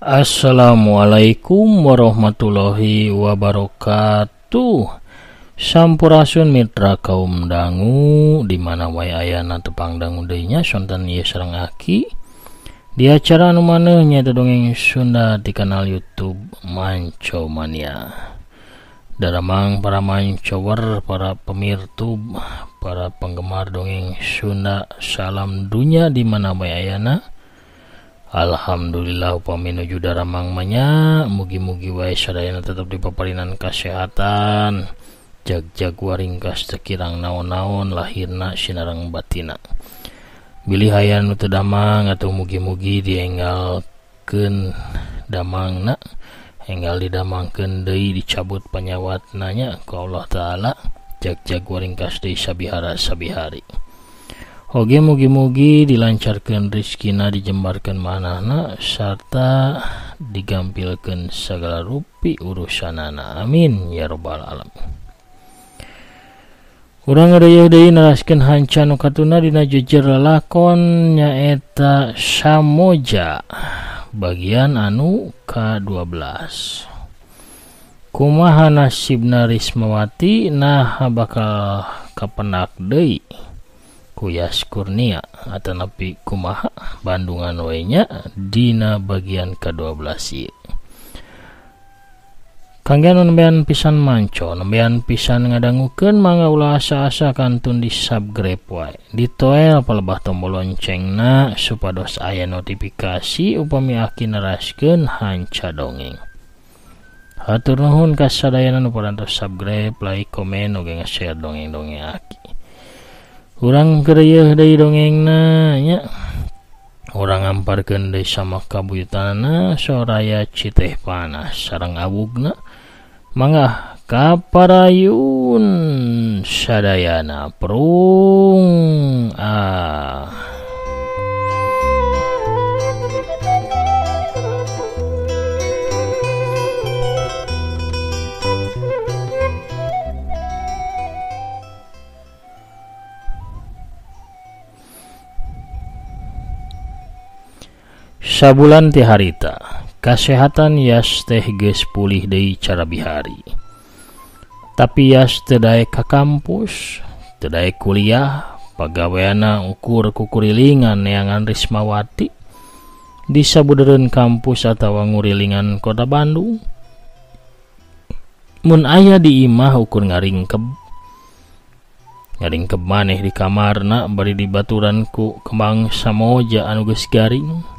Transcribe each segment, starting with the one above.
Assalamualaikum warahmatullahi wabarakatuh. Sampurasun mitra kaum dangu di mana wae ayana tepang dangu deui nya sonten ieu sareng aki di acara anu maneuh nyaeta dongeng Sunda di kanal YouTube Manco Mania. Daramang para mancower, para pemirtub, para penggemar dongeng Sunda, salam dunya di mana wae ayana. Alhamdulillah upami nuju daramang manya, mugi-mugi wae sadayana tetep dipaparinan kasehatan, jag-jag waringkas teu kirang naon-naon lahirna sinareng batina. Bilih aya nu teu damang atuh mugi-mugi dienggalkeun damangna, enggal didamangkeun deui dicabut panyawatna nya ku Allah Taala, jag-jag waringkas deui sabihara sabihari. Oge mugi-mugi dilancarkeun rizkina, dijembarkeun manahna sarta digampilkeun sagala rupi urusanana. Amin ya rabbal alamin. Urang ngareuyeung deui neraskeun hanca nu katuna dina jejer lalakon nyaeta Samoja bagian anu ka-12. Kumaha nasibna Rismawati nah bakal kapenak deui ku Yas Kurnia atanapi kumaha bandungan we nya dina bagian ka-12 ieu. Kangge anu nembean pisan manco, nembean pisan ngadangukeun mangga ulah asa-asa kantun di subscribe wae. Ditoel palebah tombol loncengna supados aya notifikasi upami aki neraskeun hanca dongeng. Hatur nuhun ka sadayana nu parantos subscribe, like, komen oge nge-share dongeng-dongeng aki. Urang kereuyeung deui dongengna nya. Urang ngamparkeun deui sama kabuyutanana soraya citeh panas sareng awugna. Mangga kaparayun sadayana prung ah. Sabulan ti harita, kasehatan Yas teh geus pulih deui cara bihari. Tapi Yas teu daek ka kampus, teu daek kuliah, pagaweana ukur kukurilingan neangan Rismawati di sabudeureun kampus atawa ngurilingan kota Bandung. Mun aya di imah ukur ngaringkeb. Ngaringkeb maneh di kamarna bari dibaturan ku kembang samoja anu geus garing.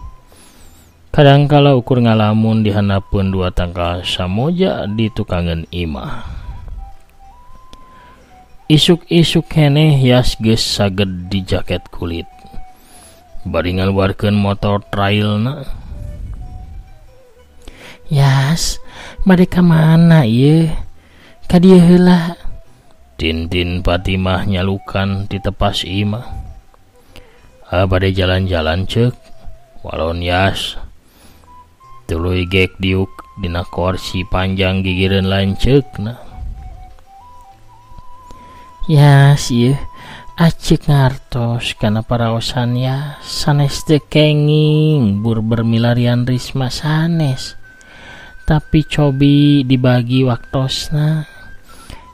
Kadangkala ukur ngalamun dihanapeun dua tangkal samoja di tukangeun imah. Isuk-isuk keneh Yas geus saged di jaket kulit. Bari ngaluarkeun motor trailna. Yas, bade ka mana ieu? Ka dieu heula. Tintin Fatimah nyalukan di tepas imah. Ah, bade jalan-jalan ceuk. Walon Yas. Tuluy gek diuk dina korsi panjang gigireun lanceukna. Yas ieu acik ngartos kana paraosan ya sanes teu kenging bur bermilarian Risma sanes. Tapi cobi dibagi waktosna.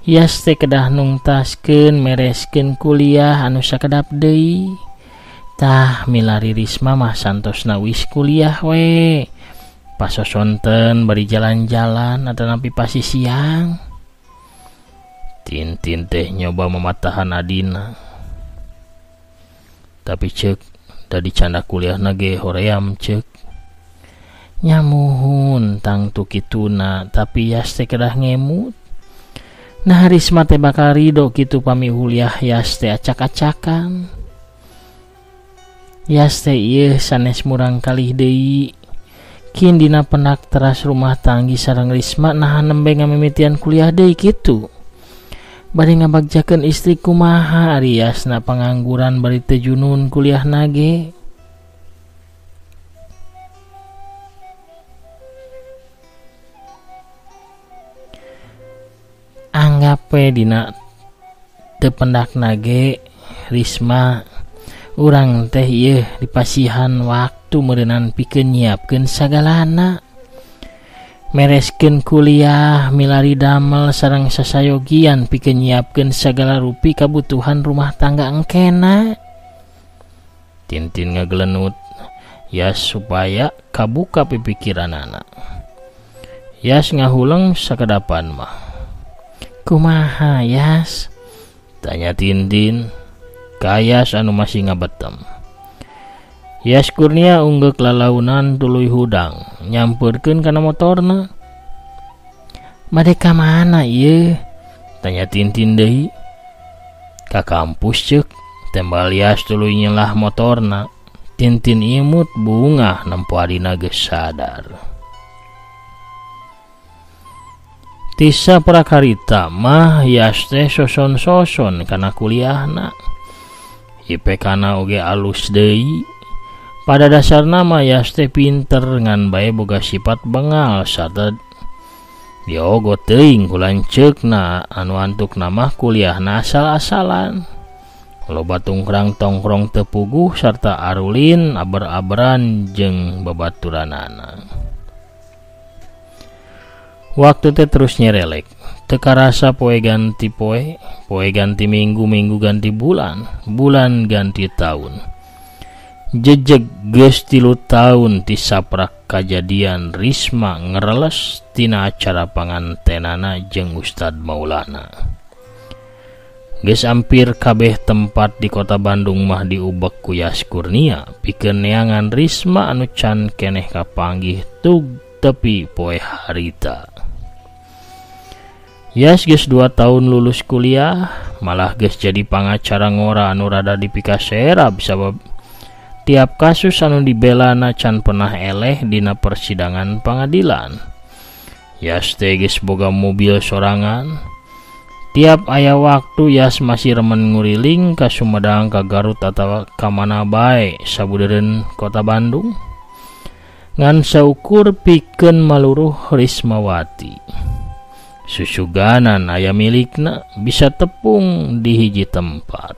Yas teh kedah nungtaskeun mereskeun kuliah anu sakedap deui. Tah milari Risma mah santosna wis kuliah we. Pasosonten bari jalan-jalan atanapi pasi siang. Tintin teh nyoba mematahan adina. Tapi ceuk da dicanda kuliahna ge hoream ceuk. Nyamuhun tangtu kituna tapi Yas teh kedah ngemut. Nah Risma teh bakal rido kitu pami kuliah Yas teh acak-acakan. Yas teh ieu sanes murang kalih deui. Kin dina penak teras rumah tanggi sareng Risma naha nembe ngamimitian kuliah deui kitu. Bari ngabagjakeun istri kumaha ari Yasna pangangguran bari teu junun kuliahna ge. Anggap we dina teu pendakna ge Risma urang teh ieu dipasihan waktu meureunan pikeun nyiapkeun sagalana. Mereskeun kuliah milari damel sareng sasayogian pikeun nyiapkeun sagala rupi kabutuhan rumah tangga engkena. Tintin ngagelenut Yas supaya kabuka pipikiranana. Yas ngahuleng sakedapan mah. Kumaha Yas? Tanya Tintin ka Yas anu masih ngabetem. Yas Kurnia unggeuk lalaunan tuluy hudang nyampeurkeun kana motorna. Bade ka mana ieu? Tanya Tintin deui. Ka kampus ceuk, tembal Yas tuluy nyelah motorna. Tintin imut bungah nempo adina geus sadar. Tisa prakarita mah Yas teh soson-soson kana kuliahna. IPK-na oge alus deui. Pada dasarna mah Yas teh pinter ngan bae boga sifat bengal sarta diogo teuing ku lanceukna anu antukna mah kuliahna asal-asalan. Loba tungkrang tongkrong teu puguh sarta arulin aber-aberan jeung babaturanana. Waktu teh terus nyerelek, teu karasa poe ganti poe, poe ganti minggu, minggu ganti bulan, bulan ganti taun. Jejeg geus 3 taun ti saprak kajadian Risma ngereles tina acara pangantenana jeung Ustad Maulana. Geus ampir kabeh tempat di kota Bandung mah diubek ku Yas Kurnia pikeun neangan Risma anu can keneh kapanggih tug tepi poe harita. Yas geus 2 tahun lulus kuliah, malah geus jadi pangacara ngora anu rada dipikaserab sabab tiap kasus anu dibelana can pernah eleh dina persidangan pangadilan. Yas teh geus boga mobil sorangan. Tiap aya waktu Yas masih remen nguriling ka Sumedang, ka Garut atawa ka mana bae sabudeureun kota Bandung. Ngan saukur pikeun maluruh Rismawati. Susuganan aya milikna bisa tepung di hiji tempat.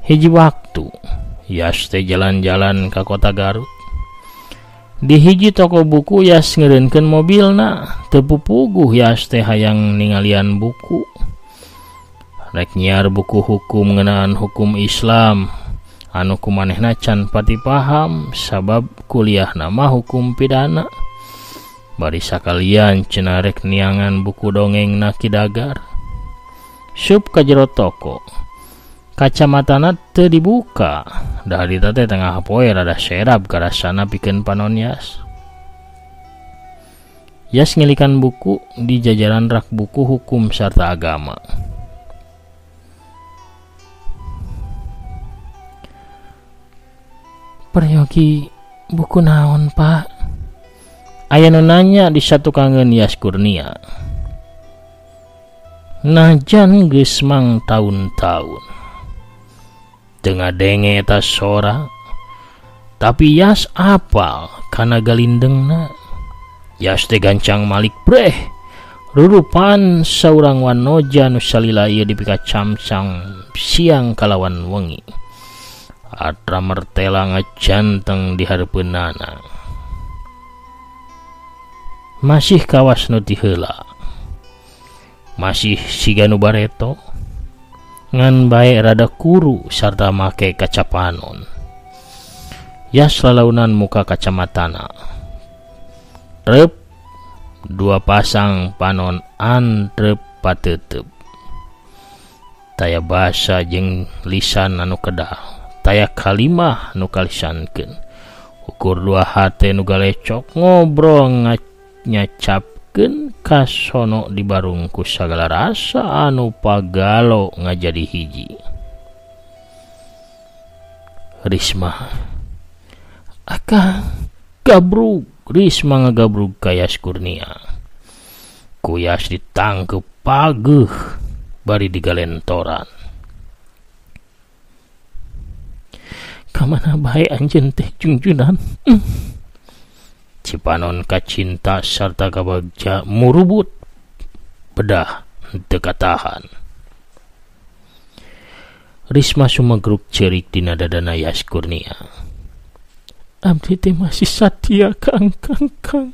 Hiji waktu Yas teh jalan-jalan ka kota Garut. Di hiji toko buku Yas ngeureunkeun mobilna, teu pupuguh Yas teh hayang ningalian buku. Rek nyiar buku hukum ngeunaan hukum Islam anu kumanehna can pati paham sabab kuliahna mah hukum pidana. Bari sakalian cenah rek niangan buku dongengna Ki Dagar. Sup ka jero toko. Kacamatana teu dibuka. Dah harita teh tengah poe rada serab karasana pikeun panon Yas. Yas ngilikan buku di jajaran rak buku hukum sarta agama. Peryogi buku naon, Pak? Aya nu nanya di satukangeun Yas Kurnia. Najan geus mang taun-taun. Teu ngadenge eta sora, tapi Yas apal kana galindengna. Yas teh gancang malik breh. Rurupan saurang wanoja nu salila ieu dipikacamcang siang kalawan wengi. Atra mertela ngajanteng di hareupeunana. Masih kawas nu ti heula. Masih siga nu bareto. Ngan bae rada kuru sarta make kacapanon. Yas lalaunan muka kacamatana. Rep 2 pasang panon antrep patetep. Taya basa jeung lisan anu kedal, taya kalimah nu kalisankeun. Ukur 2 hate nu galecok ngobrol nyacapkeun kasono di barung ku sagala rasa anu pagalo ngajadi hiji. Risma akang gabrug. Risma ngagabrug ka Yas Kurnia. Ku Yas ditangkep pageuh bari digalentoran. Kamana bae anjeun teh jungjunan? Cipanon kacinta sarta kabagja murubut bedah teu katahan. Risma sumegruk ceurik dina dadana Yas Kurnia. Abdi teh masih satia Kang Kang Kang.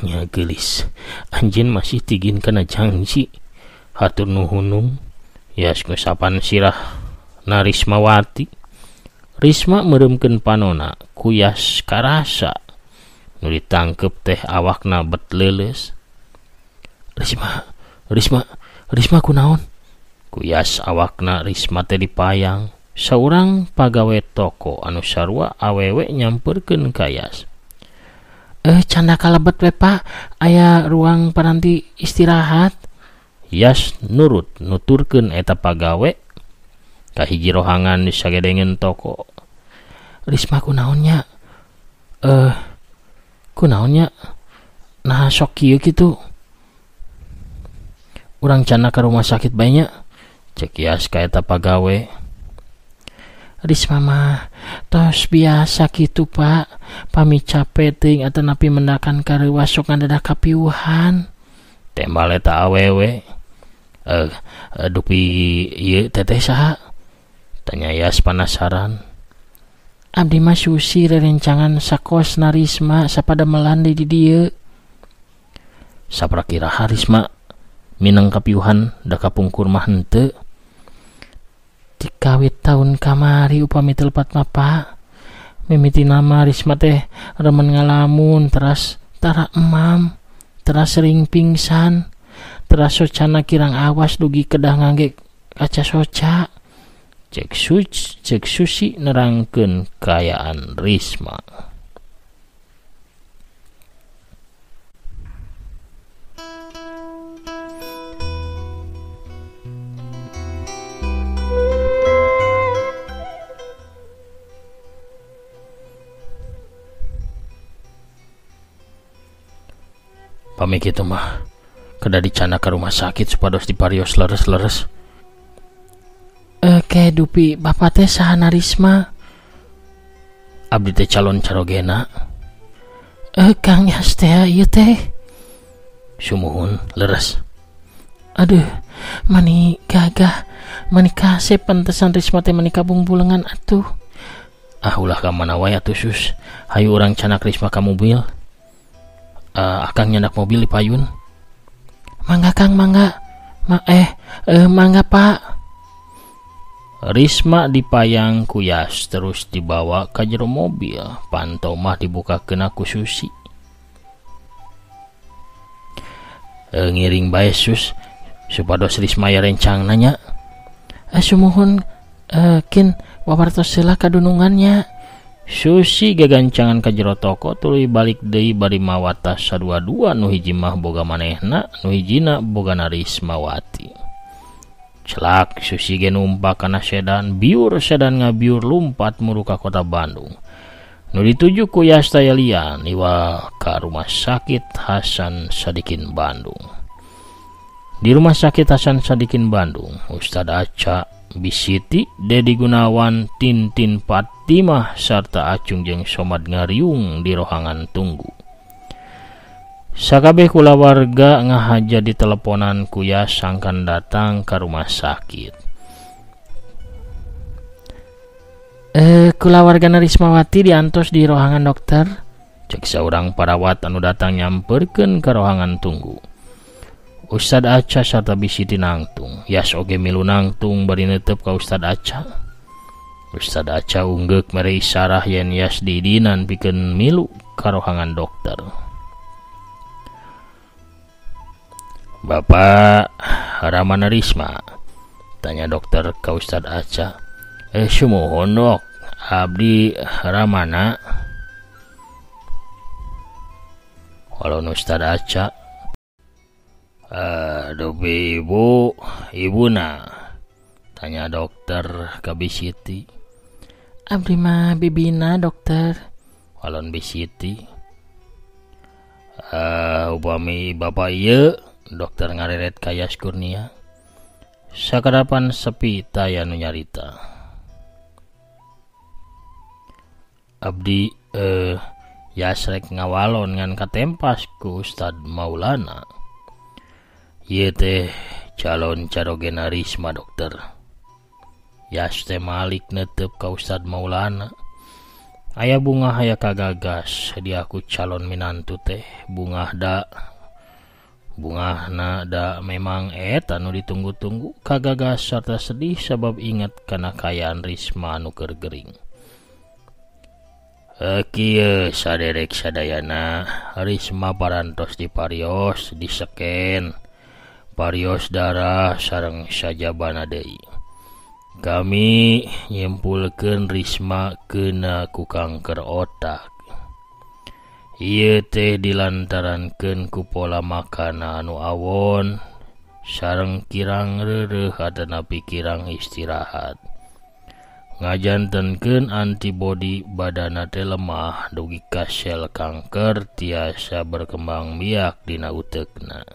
Nya geulis, anjeun masih tigin kana janji. Hatur nuhunung. Yas ngusapan sirah na Rismawati. Risma meureumkeun panona ku Yas karasa. Nu ditangkep teh awakna bet leuleus. Risma, Risma, Risma kunaon? Ku Yas awakna Risma teh dipayang. Saurang pagawe toko anu sarua awewe nyamperkeun ka Yas. Canda kalebet we Pak, aya ruang paranti istirahat. Yas nurut nuturkeun eta pagawe ka hiji rohangan di sagedengeun toko. Risma kunaon nya? Kunaon nya? Nah sok kieu kitu. Urang canda ka rumah sakit bae nya. Cek Yas ka eta pagawe. Risma mah tos biasa kitu Pak, pami cape teuing atanapi mendakan kareuwas sok ngadadak kapiuhan. Tembal eta awewe. Dupi ieu teteh saha? Tanya Yas penasaran. Abdi mah Susi rerencangan sakos na Risma sapada melan di dieu. Saprakira Risma minang kapiuhan da kapungkur mah henteu. Dikawit tahun kamari upami telepat mah Pak. Mimiti nama Risma teh remen ngalamun teras tara emam, teras sering pingsan, teras socana kirang awas dugi kedah ngangge kaca soca. Cek Susi nerangkeun kaayaan Risma. Pami kitu mah kedah dicana ka rumah sakit supados diparios leres-leres. Ke dupi bapak teh saha na Risma? Abdi teh calon carogena. Kang Yas teh ieu teh. Sumuhun leres. Aduh, mani gagah, mani kasep pantesan Risma teh mani kabungbulengan atuh. Ah ulah ka mana wae atuh Sus. Hayu urang canak Risma ka mobil. Akang nyandak mobil di payun. Mangga Kang, mangga. Mangga Pak. Risma dipayang ku Yas terus dibawa ka jero mobil. Panto mah dibukakeun ku Susi. Ngiring bae Sus supados Risma ya rencang nanya. Sumuhun kin wawartos heula kadunungannya. Susi gagancangan ka jero toko tuluy balik deui bari mawa tas sadua-dua nu hiji mah boga manehna nu hijina bogana Rismawati. Celak Susi ge numpak kana sedan, biur sedan ngabiur lumpat muru ka kota Bandung. Nu dituju ku Yas Tayalian iwal ka rumah sakit Hasan Sadikin Bandung. Di rumah sakit Hasan Sadikin Bandung, Ustad Aca, Bisiti, Dedi Gunawan, Tintin Fatimah sarta Acung jeung Somad ngariung di rohangan tunggu. Sakabeh kulawarga ngahaja di teleponan ku Yas sangkan datang ka rumah sakit. Kulawarga Rismawati diantos di rohangan dokter. Cek saurang parawat anu datang nyamperkeun ka rohangan tunggu. Ustad Aca sarta Bisiti nangtung. Yas oge milu nangtung bari netep ka Ustad Aca. Ustad Aca unggeuk mere isarah yen Yas diidinan pikeun milu ka rohangan dokter. Bapak Ramana Risma? Tanya dokter ka Ustad Aca. Sumuhun dok, abdi Ramana. Walon Ustad Aca. Dupi ibu, ibuna? Tanya dokter ka Bisiti. Abdi mah bibina dokter. Walon Bisiti. Upami bapak ieu? Dokter ngareret ka Yas Kurnia. Sakadapan sepi taya nu nyarita. Abdi Yas rek ngawalon ngan katempas ku Ustad Maulana. Ieu teh calon carogena Risma dokter. Yas teh malik netep ka Ustad Maulana. Aya bunga aya kagagas diaku calon minantu teh bungah da bungahna da memang eta nu ditunggu-tunggu kagagas sarta sedih sabab inget kana kaayaan Risma anu keur gering. Kieu saderek sadayana Risma parantos diparios diseken parios darah sareng sajabana deui. Kami nyimpulkeun Risma keuna ku kanker otak. Ieu teh dilantarankeun ku pola makana anu awon sareng kirang reureuh atanapi kirang istirahat. Ngajantenkeun antibodi badana teh lemah dugi ka sel kanker tiasa berkembang biak dina uteukna.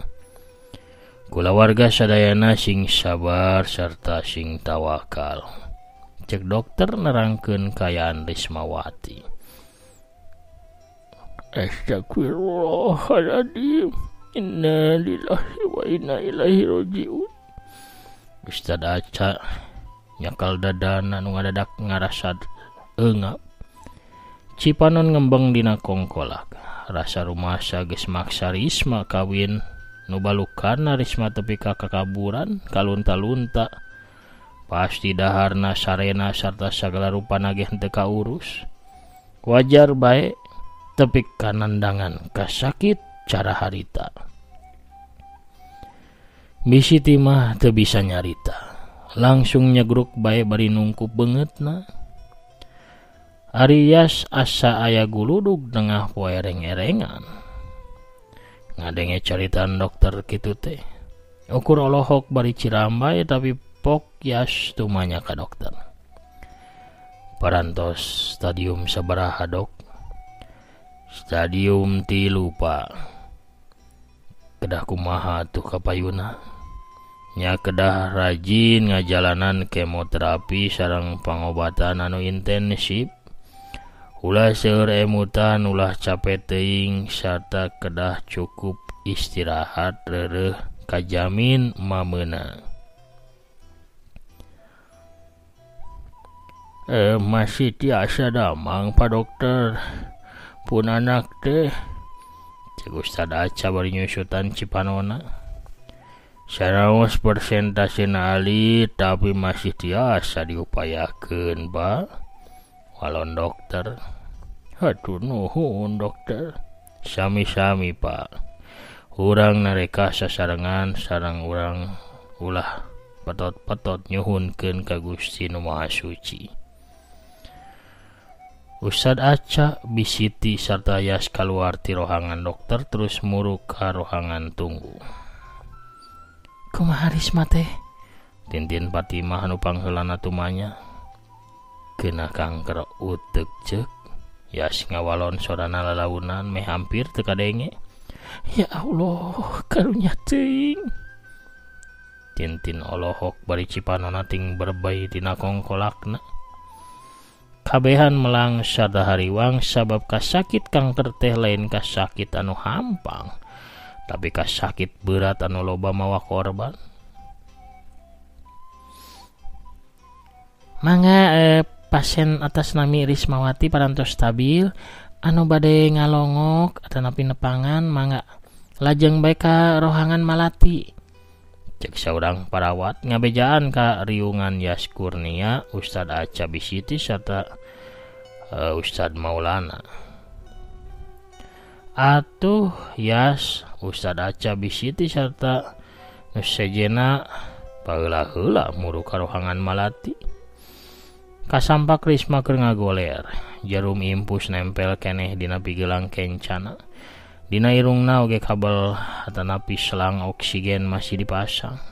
Kulawarga sadayana sing sabar serta sing tawakal. Cek dokter nerangkeun kaayaan Rismawati. Astagfirullahaladzim. Inna lillahi wa inna ilaihi rajiun. Ustad Aca nyakal dadana nu ngadadak ngarasa eungap. Cipanon ngembeng dina kongkolak. Rasa rumasa geus maksa Risma kawin nu balukarna Risma tepi ka kakaburan kalunta-lunta. Pasti daharna sarena sarta sagala rupana ge henteu kaurus. Wajar bae tepi kanandangan kasakit cara harita. Bisi timah teu bisa nyarita. Langsung nyegruk bae bari nungkup beungeutna. Arias asa aya guludug tengah poe ereng-erengan. Ngadenge caritaan dokter kitu teh. Ukur olohok bari cirambay tapi pok Yas tumanya ka dokter. Parantos stadium sabaraha dok? Stadium 3 Pak. Kedah kumaha tuh kapayuna? Nya kedah rajin ngajalanan kemoterapi sareng pangobatan anu intensif. Ulah seueur emutan, ulah capek teuing sarta kedah cukup istirahat reureuh kajamin mameuna. Masih tiasa damang Pak Dokter. Pun anak teh cek Ustad Aca bari nyusutan cipanona. Sanaos persentasena alit tapi masih tiasa diupayakeun Pak. Walon dokter. Hatur nuhun dokter. Sami-sami Pak. Urang nareka sasarengan sareng urang ulah petot-petot nyuhunkeun ka Gusti Nu Maha Suci. Ustad Aca Bisiti sarta Yas kaluar ti rohangan dokter terus muruk ka rohangan tunggu. Kumaha Risma teh? Tintin Fatimah anu pangheulana tumanya. Kena kanker uteuk ceuk. Yas ngawalon sorana lalaunan meh hampir teu kadenge. Ya Allah, karunya teuing. Tintin olohok bari cipanona ting berbay tina kongkolakna. Kabehan melang sarta hariwang sabab kasakit kanker teh lain kasakit anu hampang, tapi kasakit berat anu loba mawa korban. Mangga pasien atas nami Rismawati parantos stabil anu bade ngalongok atanapi nepangan mangga lajeng bae ka rohangan Malati. Cek saurang parawat ngabejaan ka riungan Yas Kurnia, Ustad Aca Bisiti serta Ustad Maulana. Atuh Yas, Ustad Aca Bisiti serta nu sejena paheula-heula muru ka rohangan Malati. Kasampak Risma keur ngagoler, jarum impus nempel keneh dina pigelang kencana. Dina irungna oge kabel atanapi selang oksigen masih dipasang.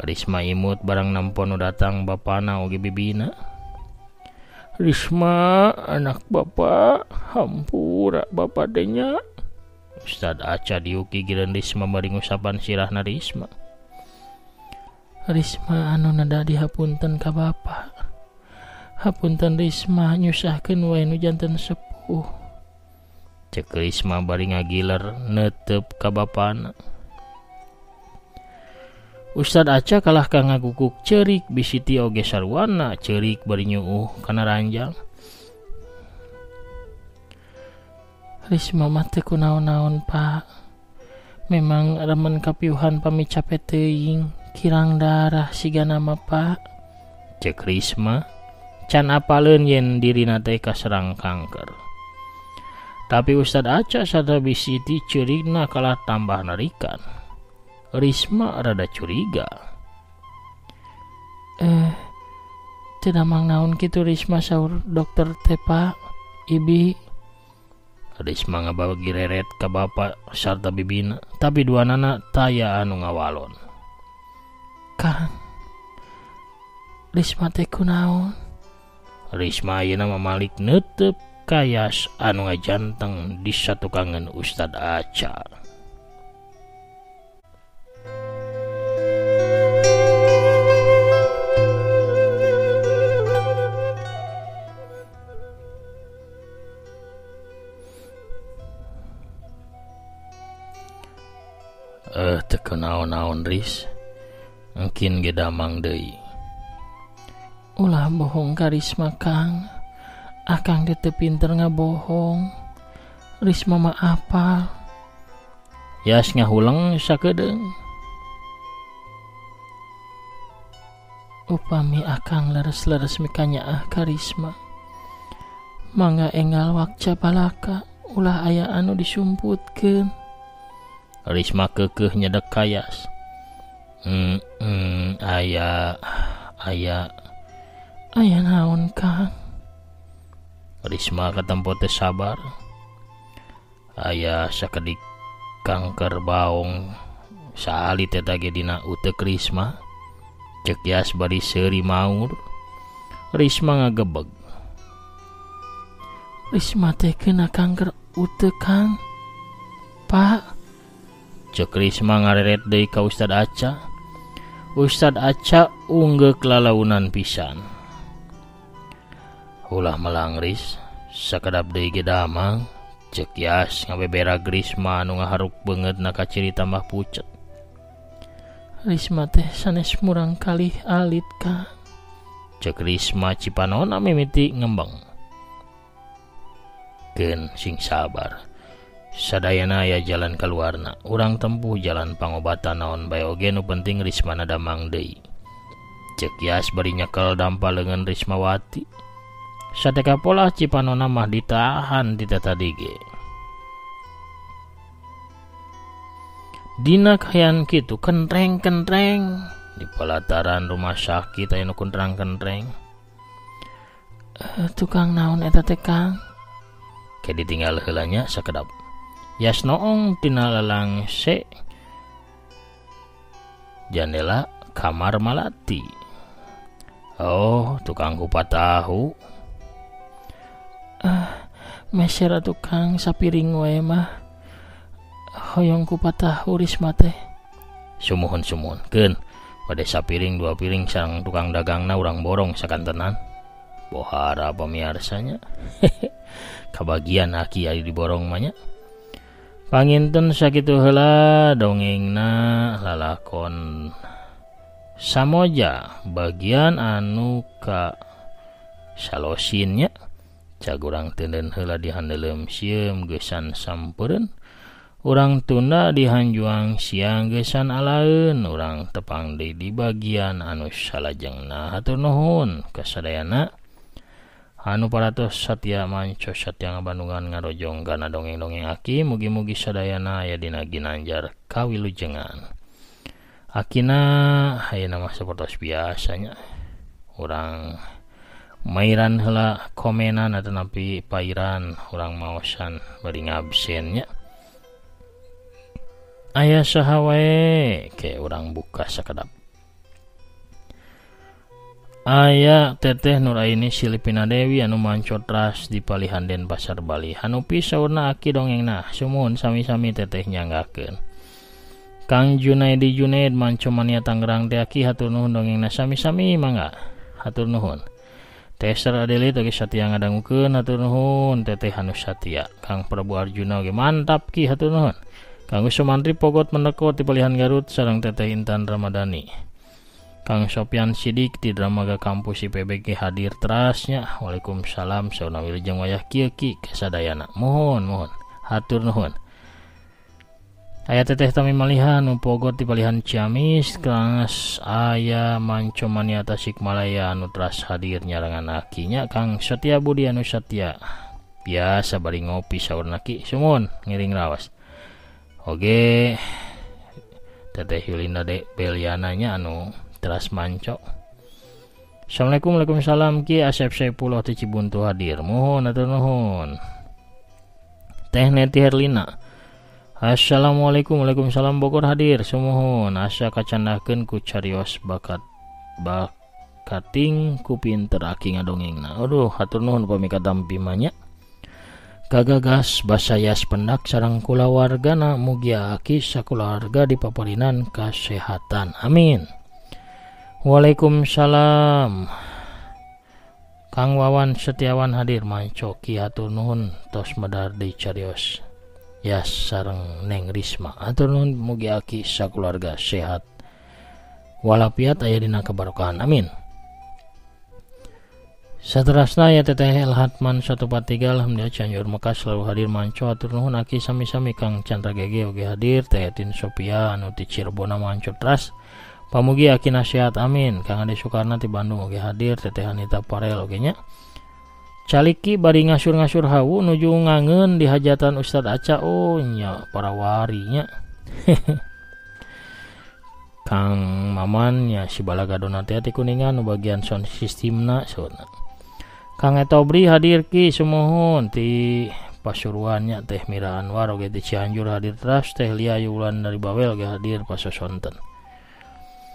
Risma imut barang nempo nu datang bapana oge bibina. Risma anak bapak, hampura bapak teh nya. Ustad Aca diuki gireun Risma bari ngusapan sirahna Risma. Risma anu nada dihapunten ka bapak. Hapunten Risma nyusahkeun wae nu janten sepuh. Cek Risma bari ngagiler netep ka bapana. Ustad Aca kalah ka ngaguguk ceurik Bisiti oge sarwana ceurik bari nyuuh kana ranjang. Risma mah teu kunaon-naon Pak. Memang remen kapiuhan pami cape teuing, kirang darah sigana mah Pak. Cek Risma can apaleun yen dirina teh kaserang kanker. Tapi Ustad Aca sarta Bi Siti ceurigna kalah tambah narikan. Risma rada curiga. Teu damang naon kitu Risma saur dokter teh Pak. Ibi. Risma ngabagi reret ka bapa sarta bibina, tapi duanana taya anu ngawalon. Kang, Risma teh kunaon? Risma ayeuna mamalik neuteup kayas anu ngajanteng di satukangan Ustad Aca. Teu kunaon-naon Ris, engkin ge damang deui. Ulah bohong ka Risma Kang. Akang teh teu pinter ngabohong. Risma mah apal. Yas ngahuleng sakedeung. Upami akang leres-leres mikanyaah ka Risma. Mangga enggal wakca balaka ulah aya anu disumputkeun. Risma keukeuh nyedek kayas. Aya aya naon Kang? Risma katempo teu sabar. Aya sakedik kanker baong saalit eta ge dina uteuk Risma. Cek Yas bari seuri maur. Risma ngagebeg. Risma teh kena kanker uteuk Kang. Pak. Cek Risma ngareret deui ka Ustad Aca. Ustad Aca unggeuk lalaunan pisan. Ulah melang Ris, sakedap deui ge damang. Cek Yas ngabeberag Risma anu ngaharuk beungeutna kaciri tambah pucet. Risma teh sanes murang kalih alit Kang. Cek Risma cipanona mimiti ngembeng. Keun sing sabar. Sadayana aya jalan kaluarna. Urang tempuh jalan pangobatan naon bae oge nu penting Rismana damang deui. Cek Yas bari nyekel dampa leungeun Rismawati. Sateka polah cipanona mah ditahan ti tadi ge. Dina kayan kitu kentreng-kentreng di pelataran rumah sakit aya nu kentrang-kentreng. Tukang naon eta teh Kang? Ke ditinggal heula nya sakedap. Yas noong tina lalangse jandela kamar Malati. Oh, tukang kupat tahu. Meser tukang sapiring wae mah. Hoyong kupat tahu Risma teh. Sumuhun-sumuhun. Keun, bade sapiring dua piring sareng tukang dagangna urang borong sakantenan. Bohara pamiarsanya. Kabagian aki aya diborong mah nya. Panginten sakitu heula dongengna lalakon Samoja bagian anu ka salosin nya. Cag urang teuneun heula di handeuleum sieum geusan sampeureun. Urang tunda di hanjuang siang geusan alaeun. Urang tepang deui di bagian anu salajengna. Hatur nuhun kasadayana. Anu paratos satya manco satya ngabandungan ngarojong kana dongeng-dongeng aki. Mugi-mugi sadayana aya dina ginanjar kawilujengan. Akina ayeuna mah sapertos biasanya. Urang mairan heula komenan atanapi pairan urang maosan bari ngabsen nya. Aya saha wae ke urang buka sakedap. Aya Teteh Nuraini Silipina Dewi anu mancotras di Palihan Denpasar Bali. Hanupi saurna aki dongengna. Sumuhun sami-sami teteh nyanggakeun. Kang Junaidi Junaid manco mania Tangerang teh aki hatur nuhun dongengna sami-sami mangga. Hatur nuhun. Teser Adelit oge satia ngadangukeun hatur nuhun teteh anu satia. Kang Prabu Arjuna oge mantap ki hatur nuhun. Kang Sumantri Pogot Mendekot di Palihan Garut sareng Teteh Intan Ramadhani. Kang Sopyan Sidik di Dramaga Kampus IPBG hadir terasnya. Waalaikumsalam sauna wilujeng wayah kieu ki kasadayana. Mohon mohon. Hatur nuhun. Aya Teteh Tami Malihan nu Pogot di Palihan Ciamis, kelas aya Manco Mania Tasikmalaya anu teras hadir nyarangan akinya Kang Setia Budi anu Satya. Biasa bari ngopi saurna ki, sumuhun ngiring rawas. Oge Teteh Yulinda De Beliana nya anu teras manco. Assalamualaikum. Waalaikumsalam Ki Asep Saipullah ti Cibuntu hadir. Muhun atur nuhun. Teh Neti Herlina. Assalamualaikum. Waalaikumsalam Bogor hadir. Sumuhun asa kacandahkeun ku carios bakat bakating ku pinter aki ngadongengna. Aduh hatur nuhun pami katampi mah nya. Gagagas basayas pendak sareng kulawargana mugia aki sakulawarga dipaparinan kasehatan. Amin. Waalaikumsalam. Kang Wawan Setiawan hadir manco ki hatur nuhun tos medar di carios. Ya sareng Neng Risma hatur nuhun mugi aki sakeluarga sehat walafiat aya dina kebarokahan. Amin. Saterasna ya Teteh El Hatman 143 alhamdulillah Cianjur Mekah selalu hadir manco hatur nuhun aki sami-sami. Kang Chandra Gege oge hadir. Teh Tin Sophia anu ti Cirebon manco teras pamugi aki nasihat amin. Kang Ade Soekarno ti Bandung oge hadir. Teteh Anita Parel oge nya. Caliki bari ngasur-ngasur hawu nuju ngangeun di hajatan Ustad Aca. Oh nya para warinya. Kang Maman nya si Balaga Donate ti Kuningan nu bagian sound sistemna saurna. Kang Etobri hadir ki sumuhun ti Pasuruan nya. Teh Mira Anwar oge ti Cianjur hadir teras. Teh Lia Yulan dari Bawel oge hadir pasosonten.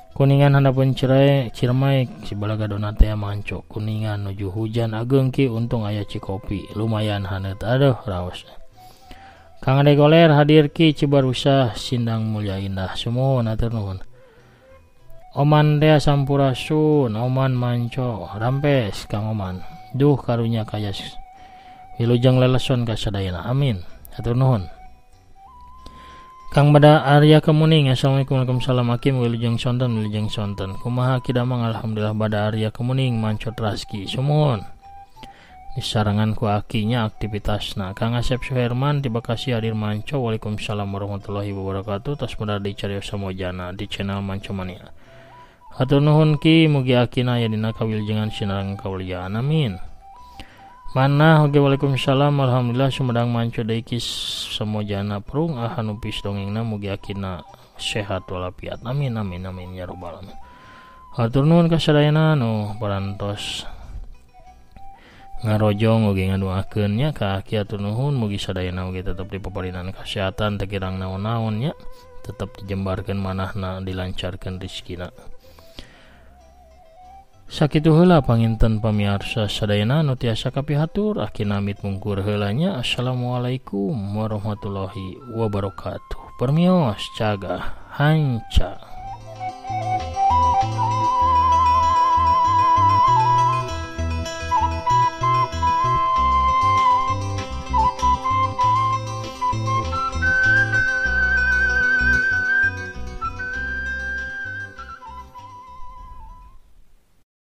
Kuningan handapeun cerai Ciremai si Balaga Donate manco. Kuningan nuju hujan ageng ki untung aya Cikopi lumayan haneut. Aduh raos. Kang Ade Goler hadir ki Cibarusah Sindang Mulya Indah sumuhun hatur nuhun. Oman dea sampurasun Oman manco rampes Kang Oman. Duh karunya kaya wilujeng leleson ka sadayana. Amin hatur nuhun. Kang Bada Arya Kemuning assalamualaikum. Waalaikumsalam hakim wilujeng sonten wilujeng sonten kumaha kidamang alhamdulillah Bada Arya Kemuning manco traski sumuhun disarangan ku akinya aktivitasna. Kang Asep Suherman di Bekasi hadir manco. Waalaikumsalam warahmatullahi wabarakatuh. Tos medar di Carios Samojana di channel Manco Mania. Hatur nuhun ki mugi akina aya dina kawilujengan sinareng kauliaan. Amin. Mana oge waalaikumsalam alhamdulillah sumedang manco deui ki Samojana prung ah anu pis dongengna mugi akina sehat walafiat. Amin amin amin ya rabbal alamin. Hatur nuhun ka sadayana nu parantos ngarojong oge ngadoakeun nya ka aki hatur nuhun mugi sadayana oge tetep dipaparinan kasehatan teu kirang naon-naon nya, tetep dijembarkeun manahna dilancarkeun rezekina. Sakitu heula panginten pamiarsa sadayana nu tiasa kapihatur aki namit mungkur heula nya. Assalamualaikum warahmatullahi wabarakatuh. Permios cagah hanca.